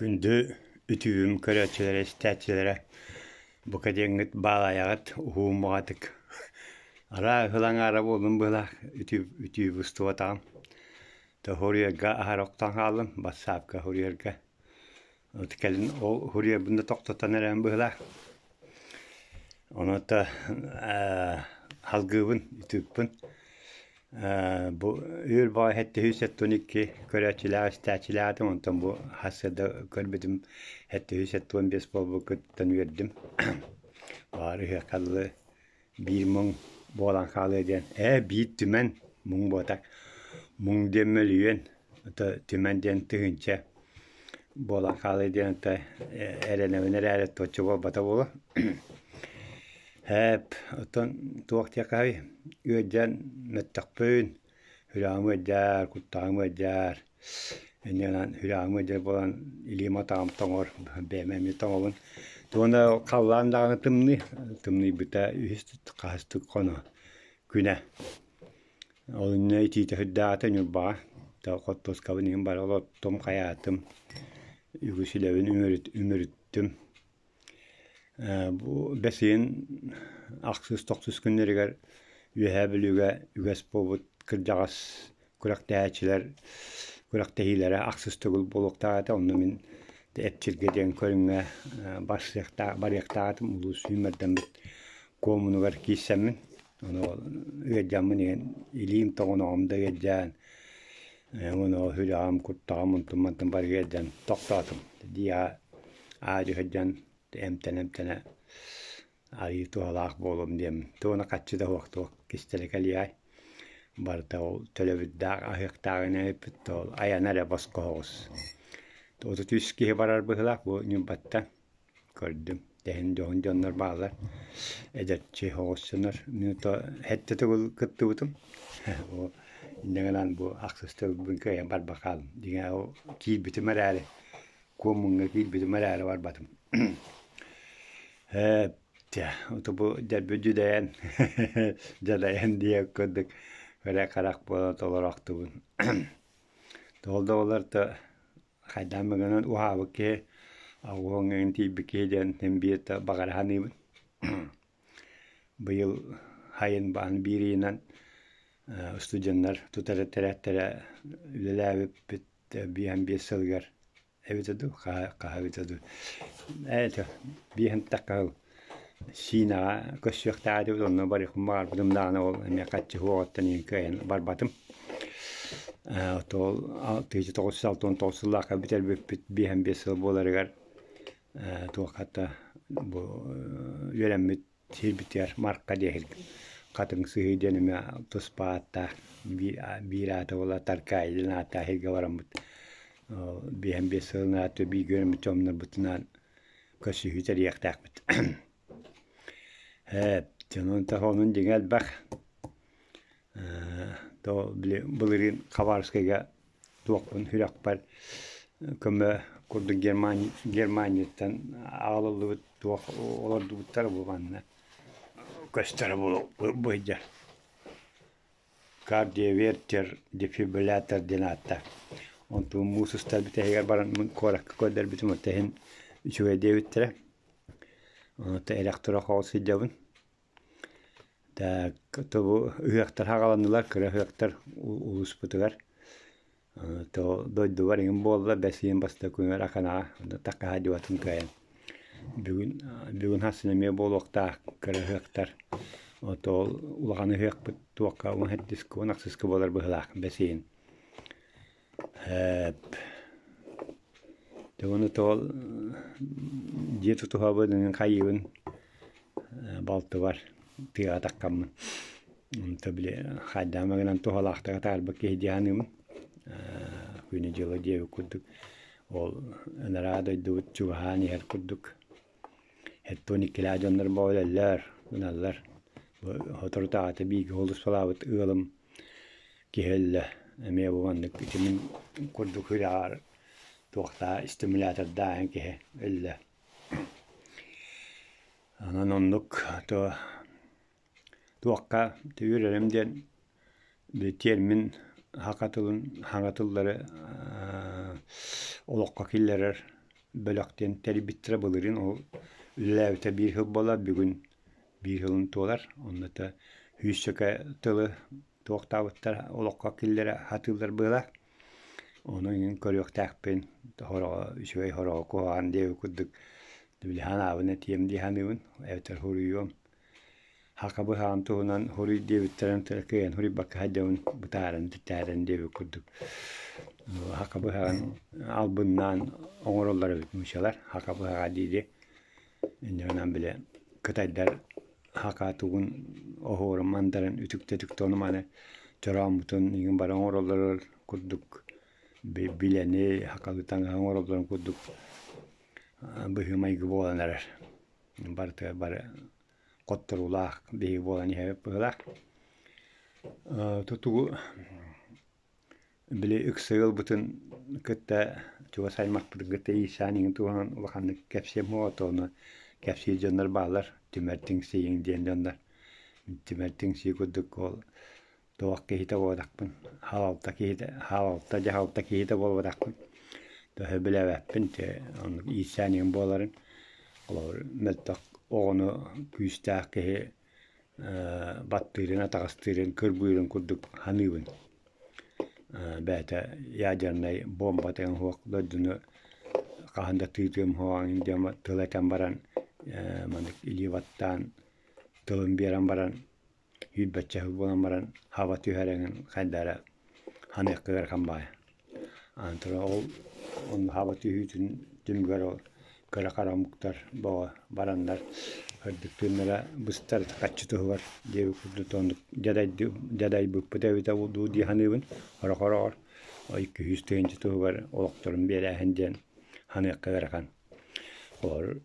Күндү үтүөм көрөөччүлэрэ, истээччилэрэ, бука диэҥҥит баалайаҕыт уһууммаҕатык араа ыһылаҥ аара буоллун быһыылаах үтүү үтүү быстыбатаҕым. То хоруйарга аһара охтон хааллым, бассаапка хоруйарга. Вот кэлин ол хоруйарбын да тохтотон эрэм быһыылаах. Онон салгыыбын, үтүппүн. Бу үөр баҕа 772 көрөөччүлээх, истээччилээх этим, онтон бу хас да көрбүтүм 775 буолбуккуттан үөрдүм. Баҕар ыһыахха дылы биир муҥ буолан хаалыа диэн. Ээ, биир түмэн муҥ буотак. Муҥ диэн мөлүйүөн, ото түмэн диэн тыһыынча буолан хаалыа диэн ото эрэнэбин эрээри оччо буолбата буолуо. Һээп, оттон туох диэххэй, ыалдьан мөттөхпүн, сүрэҕим ыалдьар, куттаҕым ыалдьар, инньэ гынан сүрэҕим ыалдьар буолан илиим атаҕым тоҥор, бэйэм эмиэ тоҥобун. Уонна халлаан даҕаны тымныы, тымныйбыта үһүс хаһыс хоно күнэ. Ол инньэ итиитэ сүрдээҕитэ Ньурбаҕа, хортуоскабын иһин бары олортум, хайаатым, үгүс үлэбин үмүрүттүм. Бу бэс ыйын ахсыс-тохсус күннэригэр Үөһээ Бүлүүгэ үгэс буолбут кырдьаҕас күрэхтэһээччилэр күрэхтэһиилэрэ ахсыс төгүл буолуохтаах этэ. Онно мин Эпчиргэ диэн көрүҥҥэ барсыахтаах барыахтаах этим. Улуус сүүмэрдэммит куомунугар киирсэммин, ону ыалдьаммын иһэн илиим тоҕоноҕум да ыалдьан, ону сүрэҕим, куртаҕым онтон-мантан бары ыалдьан тохтоотум. Дии аадьы сылдьан эмтэнэ-эмтэнэ арыый туһалаах буолуом диэн туона хаччы да суох туох кистэлэ кэлиэй барыта ол төлөбүрдээх аһыахтааҕын эппит ол айана эрэ босхо соҕус 33 киһи барар быһыылаах бу Ньурбаттан көрдүм тэһин дьоһун дьоннор бааллар эдэрчи соҕус дьоннор мин то сэттэ төгүл кыттыбытым инньэ гынан бу ахсыс төгүлбүн кыайан барбакка хааллым дьиҥэ ол киирбитим эрээри Куомуҥҥа киирбитим эрээри барбатым. Ээ, чэ, бу дьэлби дьүдэйэн, дьадайан диэх курдук өрө харах буола толороохтубун. Ол да буоллар то хайдаан гынан уһаабыт киһи, оҕуһуҥ тиийбит киһи диэн син биир да баҕара саныыбын. Быйыл сайын баан биир ыйынан студеннар тутар этэрээттэрэ үлэлээбиппит 55 сылыгар эбитэ дуу, хаһа эбитэ дуу. Ээ, биэһин тахха Сиинэҕэ көрсүөхтээх этибит, онно барыахпын баҕарбытым даҕаны ол эмиэ хаччы суоҕуттан иһин кыайан барбатым. Ол 1969 сыллаахха бүтэрбиппит 55 сыл буоларыгар туохха бу үөрэммит Сирбитигэр Марха диэһил Хатыҥ Сыһыы диэн эмиэ туспа ааттаах биир аата буола Таркаайы диэн ааттаах сиргэ бараммыт 55 сылын ааты бииргэ үөрэммит дьоннорбутунаан көрсүһүү тэрийиэхтээхпит. Ээ, дьонун онун дьиҥэ элбэх. То били былырыын Хабаровскайга туохпун сүрэхпэр көмө курдук Германияттан аҕалыллыбыт туох олордубуттара бу манна көстөрө бу сылдьар. Кардиовертер дефибриллятор диэн ааттаах. Онтун муус устар бүтэһигэр баран куоракка көрдөрбүтүм оттон иһин үчүгэй диэбиттэрэ. Онон эрэх-турах ол сылдьабын. Так, тобу ыһыахтар хаҕаланнылар, кыра ыһыахтар улууспутугар. То дойдубар иҥин буолла, бэс ыйын бастакы күнүгэр Аканаҕа такаһа дьыбатын кыайан. Бүгүн бүгүн хассын эмиэ буолуохтаах кыра ыһыахтар. Ото ол улахан ыһыахпыт туохха 17-ка, 16-ка буолар быһыылаах бэс ыйын. Дьэ тоҕо дьиэ тутуһабын эҥин хайыыбын балтыбар тыаҕа таххаммын онто били хайдаама гынан туһалаахтык атаарбыт киһи дии саныыбын күнү-дьылы диэбит курдук ол анараа дойдубут чугаһаан иһэр курдук 72-лээх дьоннор бөҕөлөллөр гыналлар соторутааҕыта бииргэ холуспалаабыт ыалым киһи өллө эмиэ бу маннык ити мин курдук сүрэҕэр туохтаа стимулятордааһын киһи өллө онон оннук то туохха үөрэрим диэн тиэрмин саха тылын саҥа тыллары олоххо киллэрэр. бөлөх диэн тэрийбиттэрэ былырыын ол үлэлээбитэ биир сыл буолла, бүгүн биир сылын туолар. Онно сүүсчэкэ тылы туохтаабыттар олоххо киллэрэ сатыыллар быһыылаах. Ону иҥин көрүөхтээхпин, хороҕо үчүгэй хороҕо куһаҕан диэбит курдук били санаабын этиэм дии саныыбын, эбэтэр суруйуом. Саха быһаҕын туһунан суруй диэбиттэрин кыайан суруйбакка сылдьабын, бытааран титээрэн диэбит курдук. Саха быһаҕын албыннаан оҥороллор эбит нууччалар, саха быһаҕа дии-дии. Инньэ гынан били кытайдар саха тугун оһуорун мандарын үтүктэ-үтүктэ ону-маны чорооммутун иҥин бары оҥороллор курдук билэни сахалыы таҥаһы оҥороллорун курдук быһыы-майгы буолан эрэр. Барытыгар бары хотторуулаах биһиги буолан иһэбит быһыылаах. Тутугу Били ыкса ыалбытын кытта чугас аймахпытын кытта иирсээн иҥин туһунан улаханнык кэпсиэм суоҕа ону кэпсиир дьоннор бааллар Түмэр Тиҥсийиҥ диэн дьоннор. Түмэр Тиҥсийи курдук ол туох киһитэ буолбатахпын, халалта киһитэ халалта дьаһалта киһитэ буолбатахпын. Төһө билээбэппин те оннук иирсээн иҥин буоларын. Холобур, мөлтөх оҕону күүстээх киһи баттыырын, атаҕастыырын, кырбыырын курдук саныыбын. Бэйэтэ ядернай буомбатын суох дойдуну хаһан да тыытыам суоҕа диэн тыл этэн баран маннык илии баттаан тылын биэрэн баран сүүрбэччэ сыл буолан баран хаба түһэр эҥин хайдах эрэ ханыахха ыарахан баҕайы. Аны туран ол онно хаба түһүүтүн түмүгэр ол кыра хара омуктар бөҕө бараннар сырдык тыыннара быстар хаччы туһугар диэбит курдук оннук дьадайбыппыт эбитэ дуу дии саныыбын сорох-сороҕор 200 тыһыынча туһугар олохторун биэрээһин диэн саныахха ыарахан. Олор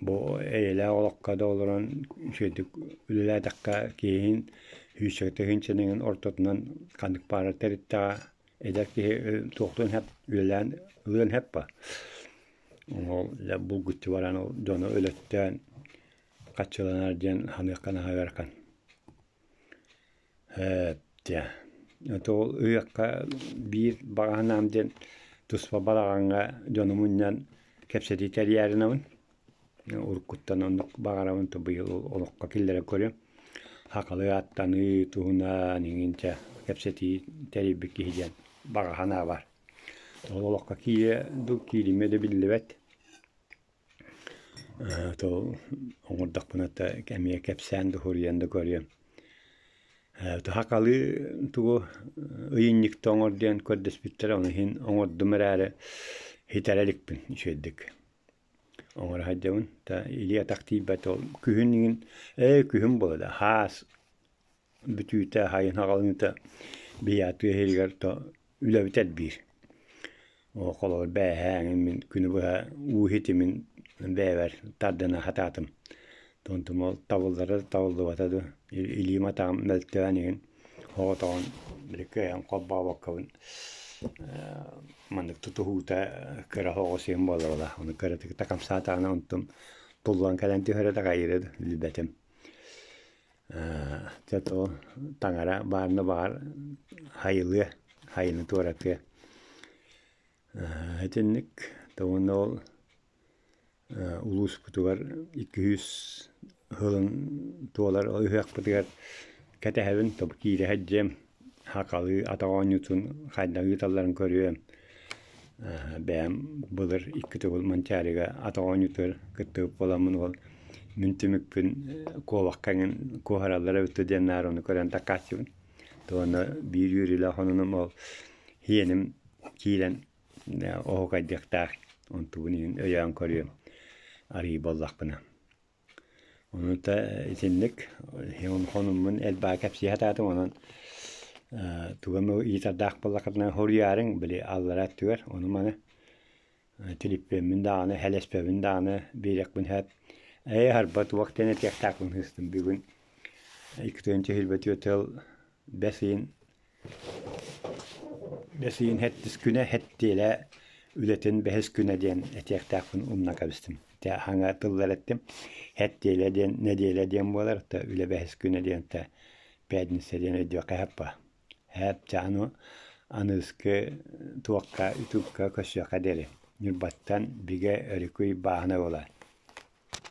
Бу эйэлээх олоххо да олорон үчүгэйдик үлэлээтэххэ киһиҥ сүүсчэкэ тыһыынчаныгын ортотунан ханнык баҕарар тэрилтэҕэ эдэр киһи туохтуон сөп үлэлээн ылыан сөп ба. Ол дьэ булгуччу баран ол дьону өлөттөөн хаччыланар диэн саныахха наһаа ыарахан. Дьэ, ол ыһыахха биир баҕа санаам диэн туспа балаҕаҥҥа дьону мунньан кэпсэтии тэрийээринэбин. Уруккуттан оннук баҕарабын, то быйыл олоххо киллэрэн көрүөм. Сахалыы ааттаныы туһунан иҥин чэ кэпсэтии тэрийбит киһи диэн баҕа санаа баар. Ол олоххо киириэ дуу, кииримиэ да биллибэт. Оҥордохпуна да эмиэ кэпсээн да суруйан да көрүөм. Сахалыы тугу ыйынньыкта оҥор диэн көрдөспүттэрэ, ону иһин оҥордум эрээри ситэрэ иликпин үчүгэйдик. Оҥоро сылдьабын. Илии-атах тиийбэт ол күһүн иҥин ээ күһүн буолла да хаас бүтүүтэ сайын аҕалыыта биһиэхэ иһигэр то үлэбит элбиир. Холобур бээһээ мин күнү быһа уу иһитимин бэйэбэр тардына сатаатым. Онтум ол табыллара да табыллыбата дуу, илиим атаҕым мөлтөөн иһин оҕотоҕун били кыайан холбообоккобун маннык тутуһуута кыра оҕо сиэн буолла ону кыратык да хамсаатаҕына онтум туллан кэлэн түһэрэ да хайыыра да билбэтим. Дьэ то таҥара баарына баҕар хайылыа, хайыны туоратыа. Итинник уонна ол улууспутугар 200 сылын туолар ыһыахпытыгар кэтэһэбин, киирэ сылдьыам, сахалыы атах оонньуутун хайдах ыыталларын көрүөм. Бэйэм былыр икки төгүл Манчаарыга атах оонньуутугар кыттыбыт буоламмын ол мин түмүкпүн куобахха эҥин куоһараллар эбит дуо диэн наар ону көрөн таккааччыбын. Уонна биир үөрүүлээх онуном ол сиэним киирэн оһуокайдыахтаах онтубун иһин өйөөн көрүөм арыый буоллахпына. Ону та итинник хонуммун элбэҕи кэпсии сатаатым, онон тугу эмэ ыйытардаах буоллаххытына суруйаарыҥ, били аллара өттүгэр ону-маны түлүппүөммүн даҕаны, сэлэспэбин даҕаны биэриэхпин сөп. Ээ, арба туох диэн этиэхтээхпин сыыстым бүгүн 224 тыл бэс ыйын Бэс ыйын сэттис күнэ сэттиэлэ үлэтин бэһис күнэ диэн этиэхтээхпин умна кэбистим. Ити хаҥа тыллар эттим. Сэттиэлэ диэн нэдиэлэ диэн буолар, то үлэ бэһис күнэ диэн то пятница диэн өйдүөххэ сөп буо. Һээп чэ аны аныгыскы туохха ютубка көрсүөххэ диэри. Ньурбаттан Бигэ Өрүкүй бааһынай уола.